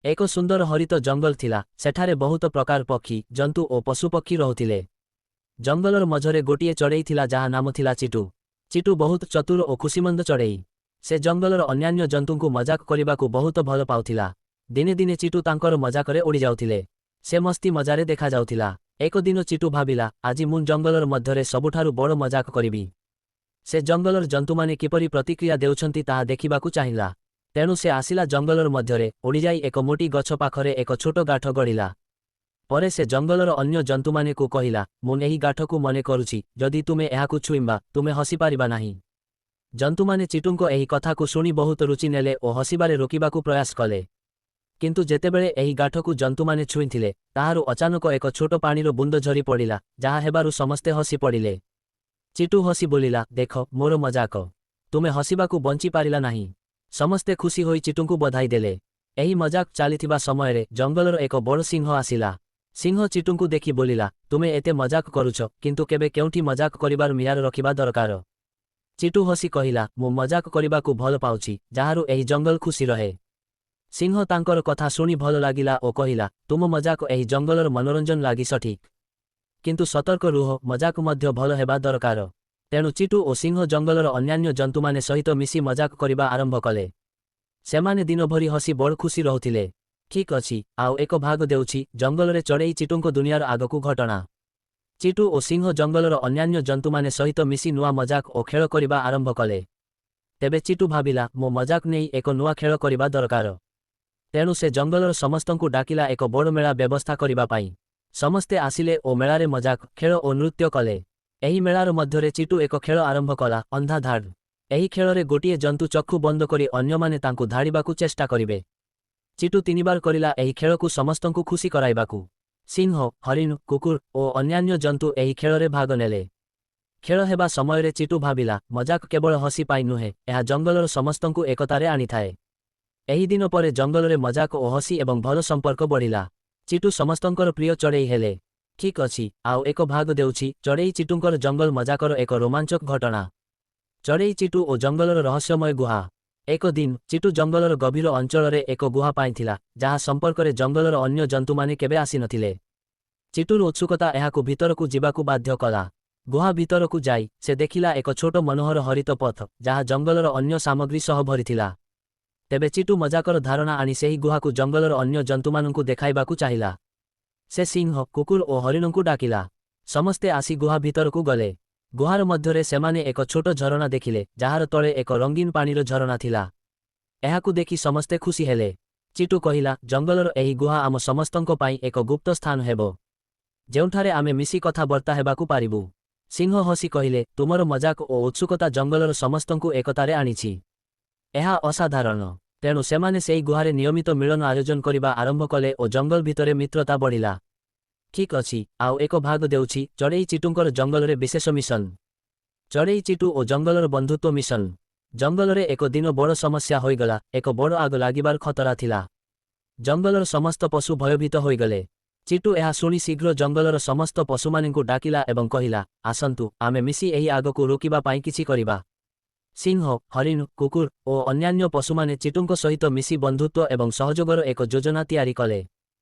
ଏକ ସୁନ୍ଦର ହରିତ ଜଙ୍ଗଲ ଥିଲା। ସେଠାରେ ବହୁତ ପ୍ରକାର ପକ୍ଷୀ, ଜନ୍ତୁ ଓ ପଶୁପକ୍ଷୀ ରହୁଥିଲେ। ଜଙ୍ଗଲର ମଝିରେ ଗୋଟିଏ ଚଢ଼େଇ ଥିଲା, ଯାହା ନାମ ଥିଲା ଚିଟୁ। ଚିଟୁ ବହୁତ ଚତୁର ଓ ଖୁସିମନ୍ଦ ଚଢ଼େଇ। ସେ ଜଙ୍ଗଲର ଅନ୍ୟାନ୍ୟ ଜନ୍ତୁଙ୍କୁ ମଜାକ କରିବାକୁ ବହୁତ ଭଲ ପାଉଥିଲା। ଦିନେ ଦିନେ ଚିଟୁ ତାଙ୍କର ମଜାକରେ ଉଡ଼ିଯାଉଥିଲେ। ସେ ମସ୍ତି ମଜାରେ ଦେଖାଯାଉଥିଲା। ଏକ ଦିନ ଚିଟୁ ଭାବିଲା, ଆଜି ମୁଁ ଜଙ୍ଗଲର ମଧ୍ୟରେ ସବୁଠାରୁ ବଡ଼ ମଜାକ କରିବି। ସେ ଜଙ୍ଗଲର ଜନ୍ତୁମାନେ କିପରି ପ୍ରତିକ୍ରିୟା ଦେଉଛନ୍ତି, ତାହା ଦେଖିବାକୁ ଚାହିଁଲା। ତେଣୁ ସେ ଆସିଲା ଜଙ୍ଗଲର ମଧ୍ୟରେ, ଉଡ଼ିଯାଇ ଏକ ମୋଟି ଗଛ ପାଖରେ ଏକ ଛୋଟ ଗାଠ ଗଢ଼ିଲା। ପରେ ସେ ଜଙ୍ଗଲର ଅନ୍ୟ ଜନ୍ତୁମାନଙ୍କୁ କହିଲା, ମୁଁ ଏହି ଗାଠକୁ ମନେ କରୁଛି। ଯଦି ତୁମେ ଏହାକୁ ଛୁଇଁବା, ତୁମେ ହସିପାରିବା ନାହିଁ। ଜନ୍ତୁମାନେ ଚିଟୁଙ୍କ ଏହି କଥାକୁ ଶୁଣି ବହୁତ ରୁଚି ନେଲେ ଓ ହସିବାରେ ରୋକିବାକୁ ପ୍ରୟାସ କଲେ। କିନ୍ତୁ ଯେତେବେଳେ ଏହି ଗାଠକୁ ଜନ୍ତୁମାନେ ଛୁଇଁଥିଲେ, ତାହାରୁ ଅଚାନକ ଏକ ଛୋଟ ପାଣିର ବୁନ୍ଦ ଝରି ପଡ଼ିଲା, ଯାହା ହେବାରୁ ସମସ୍ତେ ହସି ପଡ଼ିଲେ। ଚିଟୁ ହସି ବୋଲିଲା, ଦେଖ ମୋର ମଜାକ, ତୁମେ ହସିବାକୁ ବଞ୍ଚି ପାରିଲା ନାହିଁ। ସମସ୍ତେ ଖୁସି ହୋଇ ଚିଟୁଙ୍କୁ ବଧାଇ ଦେଲେ। ଏହି ମଜାକ ଚାଲିଥିବା ସମୟରେ ଜଙ୍ଗଲର ଏକ ବଡ଼ ସିଂହ ଆସିଲା। ସିଂହ ଚିଟୁଙ୍କୁ ଦେଖି ବୋଲିଲା, ତୁମେ ଏତେ ମଜାକ କରୁଛ, କିନ୍ତୁ କେବେ କେଉଁଠି ମଜାକ କରିବାର ମିଆର ରଖିବା ଦରକାର। ଚିଟୁ ହସି କହିଲା, ମୁଁ ମଜାକ କରିବାକୁ ଭଲ ପାଉଛି, ଯାହାରୁ ଏହି ଜଙ୍ଗଲ ଖୁସି ରହେ। ସିଂହ ତାଙ୍କର କଥା ଶୁଣି ଭଲ ଲାଗିଲା ଓ କହିଲା, ତୁମ ମଜାକ ଏହି ଜଙ୍ଗଲର ମନୋରଞ୍ଜନ ଲାଗି ସଠିକ୍, କିନ୍ତୁ ସତର୍କ ରୁହ, ମଜାକ ମଧ୍ୟ ଭଲ ହେବା ଦରକାର। ତେଣୁ ଚିଟୁ ଓ ସିଂହ ଜଙ୍ଗଲର ଅନ୍ୟାନ୍ୟ ଜନ୍ତୁମାନେ ସହିତ ମିଶି ମଜାକ କରିବା ଆରମ୍ଭ କଲେ। ସେମାନେ ଦିନଭରି ହସି ବଡ଼ ଖୁସି ରହୁଥିଲେ। ଠିକ୍ ଅଛି, ଆଉ ଏକ ଭାଗ ଦେଉଛି, ଜଙ୍ଗଲରେ ଚଢ଼େଇ ଚିଟୁଙ୍କ ଦୁନିଆର ଆଗକୁ ଘଟଣା। ଚିଟୁ ଓ ସିଂହ ଜଙ୍ଗଲର ଅନ୍ୟାନ୍ୟ ଜନ୍ତୁମାନେ ସହିତ ମିଶି ନୂଆ ମଜାକ ଓ ଖେଳ କରିବା ଆରମ୍ଭ କଲେ। ତେବେ ଚିଟୁ ଭାବିଲା, ମୋ ମଜାକ ନେଇ ଏକ ନୂଆ ଖେଳ କରିବା ଦରକାର। ତେଣୁ ସେ ଜଙ୍ଗଲର ସମସ୍ତଙ୍କୁ ଡାକିଲା ଏକ ବଡ଼ ମେଳା ବ୍ୟବସ୍ଥା କରିବା ପାଇଁ। ସମସ୍ତେ ଆସିଲେ ଓ ମେଳାରେ ମଜାକ, ଖେଳ ଓ ନୃତ୍ୟ କଲେ। ଏହି ମେଳାର ମଧ୍ୟରେ ଚିଟୁ ଏକ ଖେଳ ଆରମ୍ଭ କଲା, ଅନ୍ଧା ଧାଡ଼। ଏହି ଖେଳରେ ଗୋଟିଏ ଜନ୍ତୁ ଚକ୍ଷୁ ବନ୍ଦ କରି ଅନ୍ୟମାନେ ତାଙ୍କୁ ଧାଡ଼ିବାକୁ ଚେଷ୍ଟା କରିବେ। ଚିଟୁ ତିନିବାର କରିଲା ଏହି ଖେଳକୁ ସମସ୍ତଙ୍କୁ ଖୁସି କରାଇବାକୁ। ସିଂହ, ହରିଣ, କୁକୁର ଓ ଅନ୍ୟାନ୍ୟ ଜନ୍ତୁ ଏହି ଖେଳରେ ଭାଗ ନେଲେ। ଖେଳ ହେବା ସମୟରେ ଚିଟୁ ଭାବିଲା, ମଜାକ କେବଳ ହସି ପାଇଁ ନୁହେଁ, ଏହା ଜଙ୍ଗଲର ସମସ୍ତଙ୍କୁ ଏକତାରେ ଆଣିଥାଏ। ଏହି ଦିନ ପରେ ଜଙ୍ଗଲରେ ମଜାକ ଓ ହସି ଏବଂ ଭଲ ସମ୍ପର୍କ ବଢ଼ିଲା। ଚିଟୁ ସମସ୍ତଙ୍କର ପ୍ରିୟ ଚଢ଼େଇ ହେଲେ। ଠିକ୍ ଅଛି, ଆଉ ଏକ ଭାଗ ଦେଉଛି, ଚଢ଼େଇ ଚିଟୁଙ୍କର ଜଙ୍ଗଲ ମଜାକର ଏକ ରୋମାଞ୍ଚକ ଘଟଣା। ଚଢ଼େଇ ଚିଟୁ ଓ ଜଙ୍ଗଲର ରହସ୍ୟମୟ ଗୁହା। ଏକ ଦିନ ଚିଟୁ ଜଙ୍ଗଲର ଗଭୀର ଅଞ୍ଚଳରେ ଏକ ଗୁହା ପାଇଥିଲା, ଯାହା ସମ୍ପର୍କରେ ଜଙ୍ଗଲର ଅନ୍ୟ ଜନ୍ତୁମାନେ କେବେ ଆସିନଥିଲେ। ଚିଟୁର ଉତ୍ସୁକତା ଏହାକୁ ଭିତରକୁ ଯିବାକୁ ବାଧ୍ୟ କଲା। ଗୁହା ଭିତରକୁ ଯାଇ ସେ ଦେଖିଲା ଏକ ଛୋଟ ମନୋହର ହରିତ ପଥ, ଯାହା ଜଙ୍ଗଲର ଅନ୍ୟ ସାମଗ୍ରୀ ସହ ଭରିଥିଲା। ତେବେ ଚିଟୁ ମଜାକର ଧାରଣା ଆଣି ସେହି ଗୁହାକୁ ଜଙ୍ଗଲର ଅନ୍ୟ ଜନ୍ତୁମାନଙ୍କୁ ଦେଖାଇବାକୁ ଚାହିଁଲା। ସେ ସିଂହ, କୁକୁର ଓ ହରିଣଙ୍କୁ ଡାକିଲା। ସମସ୍ତେ ଆସି ଗୁହା ଭିତରକୁ ଗଲେ। ଗୁହାର ମଧ୍ୟରେ ସେମାନେ ଏକ ଛୋଟ ଝରଣା ଦେଖିଲେ, ଯାହାର ତଳେ ଏକ ରଙ୍ଗୀନ ପାଣିର ଝରଣା ଥିଲା। ଏହାକୁ ଦେଖି ସମସ୍ତେ ଖୁସି ହେଲେ। ଚିଟୁ କହିଲା, ଜଙ୍ଗଲର ଏହି ଗୁହା ଆମ ସମସ୍ତଙ୍କ ପାଇଁ ଏକ ଗୁପ୍ତ ସ୍ଥାନ ହେବ, ଯେଉଁଠାରେ ଆମେ ମିଶି କଥାବାର୍ତ୍ତା ହେବାକୁ ପାରିବୁ। ସିଂହ ହସି କହିଲେ, ତୁମର ମଜାକ ଓ ଉତ୍ସୁକତା ଜଙ୍ଗଲର ସମସ୍ତଙ୍କୁ ଏକତାରେ ଆଣିଛି। ଏହା ଅସାଧାରଣ। ତେଣୁ ସେମାନେ ସେହି ଗୁହାରେ ନିୟମିତ ମିଳନ ଆୟୋଜନ କରିବା ଆରମ୍ଭ କଲେ ଓ ଜଙ୍ଗଲ ଭିତରେ ମିତ୍ରତା ବଢ଼ିଲା। ଠିକ୍ ଅଛି, ଆଉ ଏକ ଭାଗ ଦେଉଛି, ଚଢ଼େଇ ଚିଟୁଙ୍କର ଜଙ୍ଗଲରେ ବିଶେଷ ମିଶନ। ଚଢ଼େଇ ଚିଟୁ ଓ ଜଙ୍ଗଲର ବନ୍ଧୁତ୍ୱ ମିଶନ। ଜଙ୍ଗଲରେ ଏକ ଦିନ ବଡ଼ ସମସ୍ୟା ହୋଇଗଲା। ଏକ ବଡ଼ ଆଗ ଲାଗିବାର ଖତରା ଥିଲା। ଜଙ୍ଗଲର ସମସ୍ତ ପଶୁ ଭୟଭୀତ ହୋଇଗଲେ। ଚିଟୁ ଏହା ଶୁଣି ଶୀଘ୍ର ଜଙ୍ଗଲର ସମସ୍ତ ପଶୁମାନଙ୍କୁ ଡାକିଲା ଏବଂ କହିଲା, ଆସନ୍ତୁ, ଆମେ ମିଶି ଏହି ଆଗକୁ ରୋକିବା ପାଇଁ କିଛି କରିବା। ସିଂହ, ହରିଣ, କୁକୁର ଓ ଅନ୍ୟାନ୍ୟ ପଶୁମାନେ ଚିଟୁଙ୍କ ସହିତ ମିଶି ବନ୍ଧୁତ୍ୱ ଏବଂ ସହଯୋଗର ଏକ ଯୋଜନା ତିଆରି କଲେ।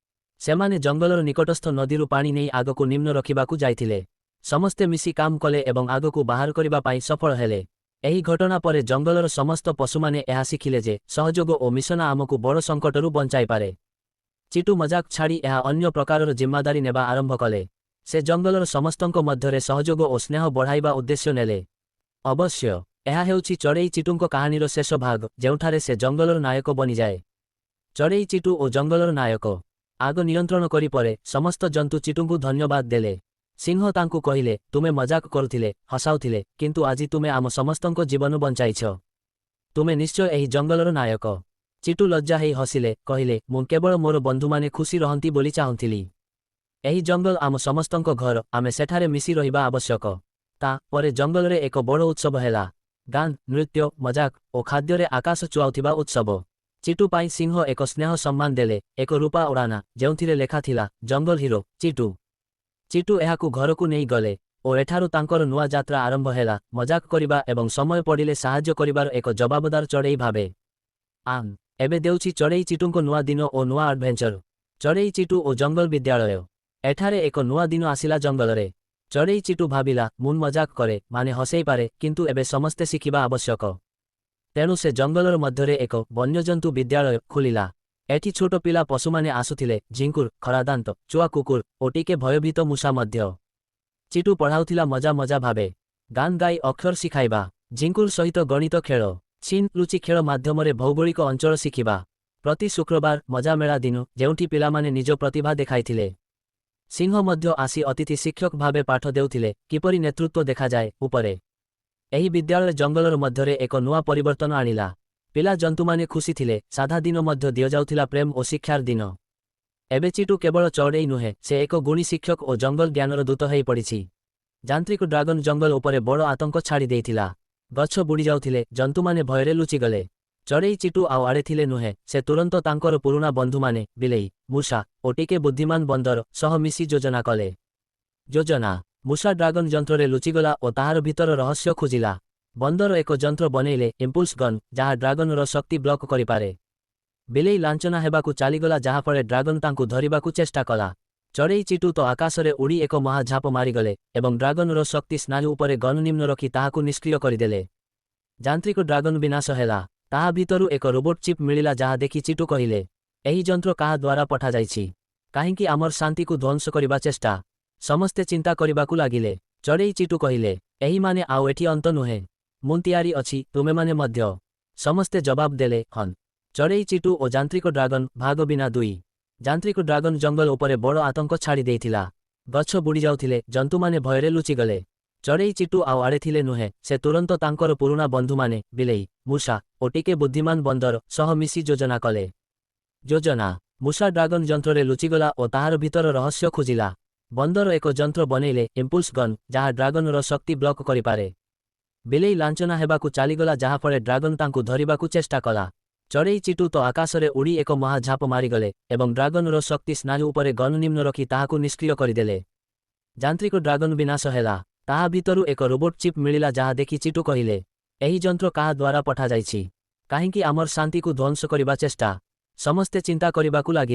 ସେମାନେ ଜଙ୍ଗଲର ନିକଟସ୍ଥ ନଦୀରୁ ପାଣି ନେଇ ଆଗକୁ ନିମ୍ନ ରଖିବାକୁ ଯାଇଥିଲେ। ସମସ୍ତେ ମିଶି କାମ କଲେ ଏବଂ ଆଗକୁ ବାହାର କରିବା ପାଇଁ ସଫଳ ହେଲେ। ଏହି ଘଟଣା ପରେ ଜଙ୍ଗଲର ସମସ୍ତ ପଶୁମାନେ ଏହା ଶିଖିଲେ ଯେ ସହଯୋଗ ଓ ମିଶନ ଆମକୁ ବଡ଼ ସଙ୍କଟରୁ ବଞ୍ଚାଇପାରେ। ଚିଟୁ ମଜାକ ଛାଡ଼ି ଏହା ଅନ୍ୟ ପ୍ରକାରର ଜିମ୍ମାଦାରୀ ନେବା ଆରମ୍ଭ କଲେ। ସେ ଜଙ୍ଗଲର ସମସ୍ତଙ୍କ ମଧ୍ୟରେ ସହଯୋଗ ଓ ସ୍ନେହ ବଢ଼ାଇବା ଉଦ୍ଦେଶ୍ୟ ନେଲେ। ଅବଶ୍ୟ, ଏହା ହେଉଛି ଚଢ଼େଇ ଚିଟୁଙ୍କ କାହାଣୀର ଶେଷ ଭାଗ, ଯେଉଁଠାରେ ସେ ଜଙ୍ଗଲର ନାୟକ ବନିଯାଏ। ଚଢ଼େଇ ଚିଟୁ ଓ ଜଙ୍ଗଲର ନାୟକ। ଆଗ ନିୟନ୍ତ୍ରଣ କରି ପରେ ସମସ୍ତ ଜନ୍ତୁ ଚିଟୁଙ୍କୁ ଧନ୍ୟବାଦ ଦେଲେ। ସିଂହ ତାଙ୍କୁ କହିଲେ, ତୁମେ ମଜାକ କରୁଥିଲେ, ହସାଉଥିଲେ, କିନ୍ତୁ ଆଜି ତୁମେ ଆମ ସମସ୍ତଙ୍କ ଜୀବନ ବଞ୍ଚାଇଛ। ତୁମେ ନିଶ୍ଚୟ ଏହି ଜଙ୍ଗଲର ନାୟକ। ଚିଟୁ ଲଜ୍ଜା ହେଇ ହସିଲେ, କହିଲେ, ମୁଁ କେବଳ ମୋର ବନ୍ଧୁମାନେ ଖୁସି ରହନ୍ତି ବୋଲି ଚାହୁଁଥିଲି। ଏହି ଜଙ୍ଗଲ ଆମ ସମସ୍ତଙ୍କ ଘର, ଆମେ ସେଠାରେ ମିଶି ରହିବା ଆବଶ୍ୟକ। ତା ପରେ ଜଙ୍ଗଲରେ ଏକ ବଡ଼ ଉତ୍ସବ ହେଲା। ଗାନ, ନୃତ୍ୟ, ମଜାକ ଓ ଖାଦ୍ୟରେ ଆକାଶ ଚୁଆଉଥିବା ଉତ୍ସବ। ଚିଟୁ ପାଇଁ ସିଂହ ଏକ ସ୍ନେହ ସମ୍ମାନ ଦେଲେ, ଏକ ରୂପା ଓଢ଼ଣା, ଯେଉଁଥିରେ ଲେଖା ଥିଲା, ଜଙ୍ଗଲ ହିରୋ ଚିଟୁ। ଚିଟୁ ଏହାକୁ ଘରକୁ ନେଇ ଗଲେ ଓ ଏଠାରୁ ତାଙ୍କର ନୂଆ ଯାତ୍ରା ଆରମ୍ଭ ହେଲା, ମଜାକ କରିବା ଏବଂ ସମୟ ପଡ଼ିଲେ ସାହାଯ୍ୟ କରିବାର ଏକ ଜବାବଦାର ଚଢ଼େଇ ଭାବେ। ଆମ୍। ଏବେ ଦେଉଛି ଚଢ଼େଇ ଚିଟୁଙ୍କ ନୂଆ ଦିନ ଓ ନୂଆ ଆଡଭେଞ୍ଚର। ଚଢ଼େଇ ଚିଟୁ ଓ ଜଙ୍ଗଲ ବିଦ୍ୟାଳୟ। ଏଠାରେ ଏକ ନୂଆ ଦିନ ଆସିଲା ଜଙ୍ଗଲରେ। ଚଢ଼େଇ ଚିଟୁ ଭାବିଲା, ମୁଁ ମଜାକ କରେ, ମାନେ ହସେଇ ପାରେ, କିନ୍ତୁ ଏବେ ସମସ୍ତେ ଶିଖିବା ଆବଶ୍ୟକ। ତେଣୁ ସେ ଜଙ୍ଗଲର ମଧ୍ୟରେ ଏକ ବନ୍ୟଜନ୍ତୁ ବିଦ୍ୟାଳୟ ଖୋଲିଲା। ଏଠି ଛୋଟ ପିଲା ପଶୁମାନେ ଆସୁଥିଲେ, ଝିଙ୍କୁର, ଖରାଦାନ୍ତ, ଚୁଆ କୁକୁର ଓ ଟିକେ ଭୟଭୀତ ମୂଷା ମଧ୍ୟ। ଚିଟୁ ପଢ଼ାଉଥିଲା ମଜା ମଜା ଭାବେ। ଗାନ ଗାଇ ଅକ୍ଷର ଶିଖାଇବା, ଝିଙ୍କୁର ସହିତ ଗଣିତ ଖେଳ, ଛିନ୍ ଲୁଚି ଖେଳ ମାଧ୍ୟମରେ ଭୌଗୋଳିକ ଅଞ୍ଚଳ ଶିଖିବା। ପ୍ରତି ଶୁକ୍ରବାର ମଜାମେଳା ଦିନ, ଯେଉଁଠି ପିଲାମାନେ ନିଜ ପ୍ରତିଭା ଦେଖାଇଥିଲେ। ସିଂହ ମଧ୍ୟ ଆସି ଅତିଥି ଶିକ୍ଷକ ଭାବେ ପାଠ ଦେଉଥିଲେ, କିପରି ନେତୃତ୍ୱ ଦେଖାଯାଏ ଉପରେ। ଏହି ବିଦ୍ୟାଳୟ ଜଙ୍ଗଲର ମଧ୍ୟରେ ଏକ ନୂଆ ପରିବର୍ତ୍ତନ ଆଣିଲା। ପିଲା ଜନ୍ତୁମାନେ ଖୁସି ଥିଲେ, ସାଧା ଦିନ ମଧ୍ୟ ଦିଆଯାଉଥିଲା, ପ୍ରେମ ଓ ଶିକ୍ଷାର ଦିନ। ଏବେ ଚିଟୁ କେବଳ ଚଢ଼େଇ ନୁହେଁ, ସେ ଏକ ଗୁଣୀ ଶିକ୍ଷକ ଓ ଜଙ୍ଗଲ ଜ୍ଞାନର ଦୂତ ହୋଇପଡ଼ିଛି। ଯାନ୍ତ୍ରିକ ଡ୍ରାଗନ ଜଙ୍ଗଲ ଉପରେ ବଡ଼ ଆତଙ୍କ ଛାଡ଼ି ଦେଇଥିଲା। ଗଛ ବୁଡ଼ିଯାଉଥିଲେ, ଜନ୍ତୁମାନେ ଭୟରେ ଲୁଚିଗଲେ। ଚଢ଼େଇ ଚିଟୁ ଆଉ ଆଡ଼େ ଥିଲେ ନୁହେଁ, ସେ ତୁରନ୍ତ ତାଙ୍କର ପୁରୁଣା ବନ୍ଧୁମାନେ, ବିଲେଇ, ମୂଷା ଓ ଟିକେ ବୁଦ୍ଧିମାନ ବନ୍ଦର ସହ ମିଶି ଯୋଜନା କଲେ। ଯୋଜନା: ମୂଷା ଡ୍ରାଗନ ଯନ୍ତ୍ରରେ ଲୁଚିଗଲା ଓ ତାହାର ଭିତର ରହସ୍ୟ ଖୋଜିଲା। ବନ୍ଦର ଏକ ଯନ୍ତ୍ର ବନେଇଲେ, ଇମ୍ପୁଲ୍ସ ଗନ୍, ଯାହା ଡ୍ରାଗନର ଶକ୍ତି ବ୍ଲକ କରିପାରେ। ବିଲେଇ ଲାଞ୍ଚନା ହେବାକୁ ଚାଲିଗଲା, ଯାହାଫଳରେ ଡ୍ରାଗନ ତାଙ୍କୁ ଧରିବାକୁ ଚେଷ୍ଟା କଲା। ଚଢ଼େଇ ଚିଟୁ ତ ଆକାଶରେ ଉଡ଼ି ଏକ ମହାଝାପ ମାରିଗଲେ ଏବଂ ଡ୍ରାଗନର ଶକ୍ତି ସ୍ନାୟୁ ଉପରେ ଗନ୍ ନିମ୍ନ ରଖି ତାହାକୁ ନିଷ୍କ୍ରିୟ କରିଦେଲେ। ଯାନ୍ତ୍ରିକ ଡ୍ରାଗନ ବିନାଶ ହେଲା। ତାହା ଭିତରୁ ଏକ ରୋବୋଟ ଚିପ୍ ମିଳିଲା, ଯାହା ଦେଖି ଚିଟୁ କହିଲେ, ଏହି ଯନ୍ତ୍ର କାହା ଦ୍ୱାରା ପଠାଯାଇଛି? କାହିଁକି ଆମର ଶାନ୍ତିକୁ ଧ୍ୱଂସ କରିବା ଚେଷ୍ଟା? ସମସ୍ତେ ଚିନ୍ତା କରିବାକୁ ଲାଗିଲେ। ଚଢ଼େଇ ଚିଟୁ କହିଲେ, ଏହିମାନେ ଆଉ ଏଠି ଅନ୍ତ ନୁହେଁ। ମୁଁ ତିଆରି ଅଛି, ତୁମେମାନେ ମଧ୍ୟ। ସମସ୍ତେ ଜବାବ ଦେଲେ, ହଁ। ଚଢ଼େଇ ଚିଟୁ ଓ ଯାନ୍ତ୍ରିକ ଡ୍ରାଗନ ଭାଗ ବିନା 2। ଯାନ୍ତ୍ରିକ ଡ୍ରାଗନ ଜଙ୍ଗଲ ଉପରେ ବଡ଼ ଆତଙ୍କ ଛାଡ଼ି ଦେଇଥିଲା। ଗଛ ବୁଡ଼ିଯାଉଥିଲେ, ଜନ୍ତୁମାନେ ଭୟରେ ଲୁଚିଗଲେ। ଚଢ଼େଇ ଚିଟୁ ଆଉ ଆଡ଼େ ଥିଲେ ନୁହେଁ, ସେ ତୁରନ୍ତ ତାଙ୍କର ପୁରୁଣା ବନ୍ଧୁମାନେ, ବିଲେଇ, ମୂଷା ଓ ଟିକେ ବୁଦ୍ଧିମାନ ବନ୍ଦର ସହ ମିଶି ଯୋଜନା କଲେ। ଯୋଜନା: ମୂଷା ଡ୍ରାଗନ ଯନ୍ତ୍ରରେ ଲୁଚିଗଲା ଓ ତାହାର ଭିତର ରହସ୍ୟ ଖୋଜିଲା। ବନ୍ଦର ଏକ ଯନ୍ତ୍ର ବନେଇଲେ, ଇମ୍ପୁଲ୍ସ ଗନ୍, ଯାହା ଡ୍ରାଗନର ଶକ୍ତି ବ୍ଲକ କରିପାରେ। ବିଲେଇ ଲାଞ୍ଚନା ହେବାକୁ ଚାଲିଗଲା, ଯାହାଫଳରେ ଡ୍ରାଗନ ତାଙ୍କୁ ଧରିବାକୁ ଚେଷ୍ଟା କଲା। ଚଢ଼େଇ ଚିଟୁ ତ ଆକାଶରେ ଉଡ଼ି ଏକ ମହାଝାପ ମାରିଗଲେ ଏବଂ ଡ୍ରାଗନର ଶକ୍ତି ସ୍ନାୟୁ ଉପରେ ଗନ୍ ନିମ୍ନ ରଖି ତାହାକୁ ନିଷ୍କ୍ରିୟ କରିଦେଲେ। ଯାନ୍ତ୍ରିକ ଡ୍ରାଗନ ବିନାଶ ହେଲା। ତାହା ଭିତରୁ ଏକ ରୋବୋଟ ଚିପ୍ ମିଳିଲା, ଯାହା ଦେଖି ଚିଟୁ କହିଲେ, ଏହି ଯନ୍ତ୍ର କାହା ଦ୍ୱାରା ପଠାଯାଇଛି? କାହିଁକି ଆମର ଶାନ୍ତିକୁ ଧ୍ୱଂସ କରିବା ଚେଷ୍ଟା? ସମସ୍ତେ ଚିନ୍ତା କରିବାକୁ ଲାଗିଲେ।